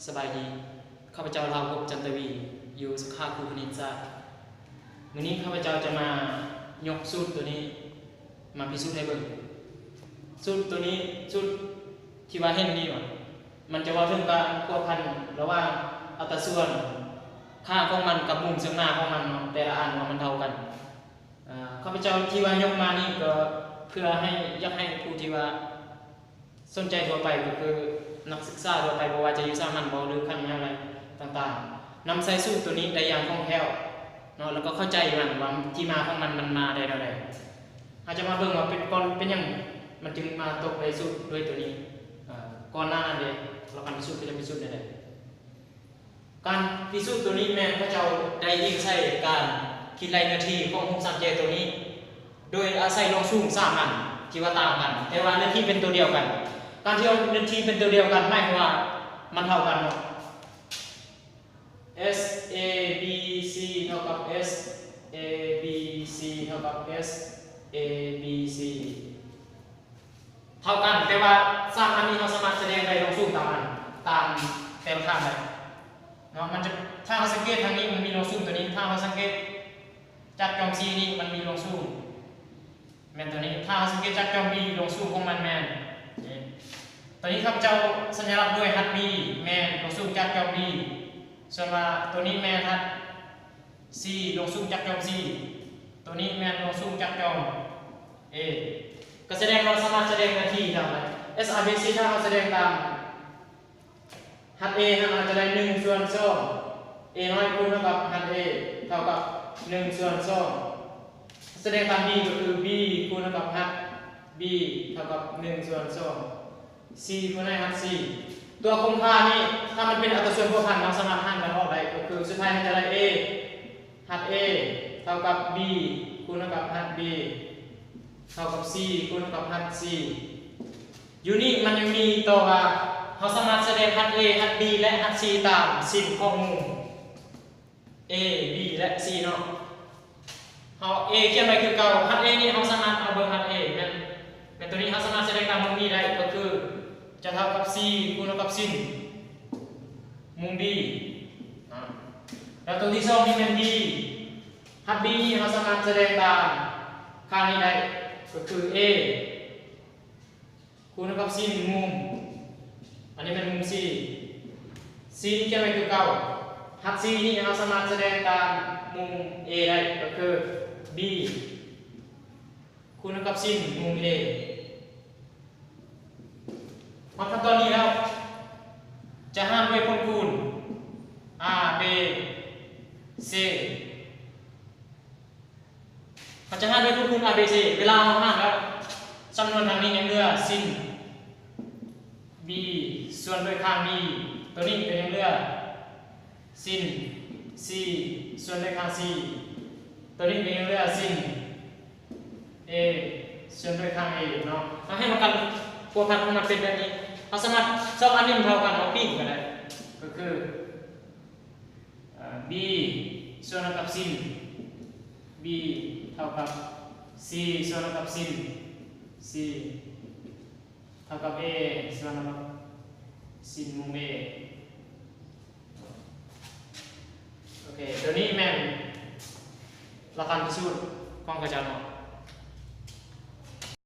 ສະບາຍດີ, ຂ້າພະເຈົ້າ ລາວພົບ ຈັນທະວີ ຢູ່ສາຂາຄູຄະນິດສາດ. ມື້ນີ້ຂ້າພະເຈົ້າຈະມາຍົກສູດໂຕນີ້ມາພິສູດໃຫ້ເບິ່ງ. ສູດໂຕນີ້, ສູດທີ່ວ່າເຫັນນີ້ວ່າ ມັນຈະເວົ້າເຖິງການພົວພັນລະຫວ່າງອັດຕາສ່ວນຂ້າງຂອງມັນກັບມຸມເຊິ່ງໜ້າຂອງມັນເນາະ, ແຕ່ລະອັນວ່າມັນເທົ່າກັນ. ອາ ຂ້າພະເຈົ້າທີ່ວ່າຍົກມານີ້ກໍເພື່ອໃຫ້, ຢາກໃຫ້ຜູ້ທີ່ວ່າ ສົນໃຈທົ່ວໄປ ກໍຄືນັກສຶກສາທົ່ວໄປ ບໍ່ວ່າຈະຢູ່ສາມັນບໍ ຫຼື ຂັ້ນມະຫາໄລຕ່າງໆ ນຳໃຊ້ສູດໂຕນີ້ໄດ້ຢ່າງຄ່ອງແຄ້ວເນາະ, ແລ້ວກໍເຂົ້າໃຈມັນວ່າທີ່ມາຂອງມັນ ມັນມາໄດ້ແນວໃດ. ເຮົາຈະມາເບິ່ງວ່າເປັນ ກ່ອນ ເປັນຫຍັງມັນຈຶ່ງມາຕົກໃນສູດດ້ວຍໂຕນີ້. ເອີ ກ່ອນໜ້ານັ້ນເດ ເຮົາການພິສູດກໍຈະພິສູດແນວໃດ. ການພິສູດໂຕນີ້ແມ່ນເຂົາເຈົ້າໄດ້ອີງໃສ່ການຄິດໄລ່ເນື້ອທີ່ຂອງຮູບສາມແຈໂຕນີ້ ໂດຍອາໄສລວງສູງສາມອັນທີ່ວ່າຕ່າງກັນ ແຕ່ວ່າເນື້ອທີ່ເປັນໂຕດຽວກັນ. ການທີ່ເນື້ອທີ່ເປັນໂຕດຽວກັນ ໝາຍຄວາມວ່າມັນເທົ່າກັນເນາະ, S A B C ເທົ່າກັບ S A B C ເທົ່າກັບ S A B C ເທົ່າກັນ, ແຕ່ວ່າສາມອັນນີ້ເຮົາສາມາດສະແດງໄດ້ລວງສູງຕາມອັນ ຕາມແຕ່ລະຂ້າງໄດ້ເນາະ. ມັນຈະ ຖ້າເຮົາສັງເກດທາງນີ້ ມັນມີລວງສູງໂຕນີ້, ຖ້າເຮົາສັງເກດຈາກຈອມ C ນີ້ ມັນມີລວງສູງ ແມ່ນໂຕນີ້. ຖ້າເຮົາສັງເກດຈາກຈອມ B ລວງສູງຂອງມັນແມ່ນນີ້. ໂຕນີ້ຂ້າພະເຈົ້າສັນຍາລັກດ້ວຍຮັດ B ແມ່ນລວງສູງຈາກຈອມ B, ສ່ວນວ່າໂຕນີ້ແມ່ນຮັດ C ລວງສູງຈາກຈອມ C, ໂຕນີ້ແມ່ນລວງສູງຈາກຈອມ A. ກໍສະແດງວ່າເຮົາສາມາດສະແດງເນື້ອທີ່ໄດ້ S A B C ຖ້າເຮົາສະແດງຕາມ ຮັດ A ຫັ້ນ ເຮົາຈະໄດ້ໜຶ່ງສ່ວນສອງ A ນ້ອຍຄູນເທົ່າກັບຮັດ A ເທົ່າກັບໜຶ່ງສ່ວນສອງ. ສະແດງຕາມ B ກໍຄື B ຄູນເທົ່າກັບຮັດ B ເທົ່າກັບໜຶ່ງສ່ວນສອງ C ຄູນໃຫ້ຮັດ C. ຕົວຄົງຄ່ານີ້ ຖ້າມັນເປັນອັດຕາສ່ວນພົວພັນ ເຮົາສາມາດຫານກັນອອກໄດ້ ກໍຄືສຸດທ້າຍເຮົາຈະໄດ້ A ຮັດ A ເທົ່າກັບ B ຄູນເທົ່າກັບຮັດ B ເທົ່າກັບ C ຄູນເທົ່າກັບຮັດ C. ຢູ່ນີ້ມັນຍັງມີຕໍ່ວ່າ ເຮົາສາມາດສະແດງຮັດ A ຮັດ B ແລະ ຮັດ C ຕາມຊິນຂອງມຸມ A B ແລະ C ເນາະ. ເຮົາ A ຂຽນໄວ້ຄືເກົ່າ, ຮັດ A ນີ້ເຮົາສາມາດເອົາເບິ່ງຮັດ A ແມ່ນ ແມ່ນໂຕນີ້ເຮົາສາມາດສະແດງຕາມມຸມນີ້ໄດ້ ກໍຄືຈະເທົ່າກັບ C ຄູນເທົ່າກັບຊິນມຸມ B ເນາະ. ແລ້ວໂຕທີສອງນີ້ແມ່ນ B, ຮັດ B ນີ້ເຮົາສາມາດສະແດງຕາມຂ້າງນີ້ໄດ້ ກໍຄື A ຄູນເທົ່າກັບຊິນມຸມ ອັນນີ້ແມ່ນມຸມ C, C ນີ້ຂຽນໄວ້ຄືເກົ່າ. ຮັດ C ນີ້ເຮົາສາມາດສະແດງຕາມມຸມ A ໄດ້ ກໍຄື B ຄູນເທົ່າກັບຊິນມຸມ A. ຮອດຂັ້ນຕອນນີ້ແລ້ວ ຈະຫານດ້ວຍຜົນຄູນ A B C. ເຮົາຈະຫານດ້ວຍຜົນຄູນ A B C. ເວລາເຮົາຫານແລ້ວ ຈຳນວນທາງນີ້ຍັງເຫຼືອຊິນ B ສ່ວນດ້ວຍຂ້າງ B, ໂຕນີ້ກໍຍັງເຫຼືອຊິນ C ສ່ວນດ້ວຍຂ້າງ C, ໂຕນີ້ກໍຍັງເຫຼືອຊິນ A ສ່ວນດ້ວຍຂ້າງ A ເນາະ. ເຮົາໃຫ້ມັນກັນພົວພັນຂອງມັນເປັນແບບນີ້. ເຮົາສາມາດ ສອງອັນນີ້ມັນເທົ່າກັນ ເຮົາປີ້ນກໍໄດ້ ກໍຄື B ສ່ວນເທົ່າກັບຊິນ B ເທົ່າກັບ C ສ່ວນເທົ່າກັບຊິນ C ເທົ່າກັບ A ສ່ວນເທົ່າກັບຊິນມຸມ A. ໂອເຄ ໂຕນີ້ແມ່ນຫຼັກການພິສູດຂອງເຂົາເຈົ້າເນາະ.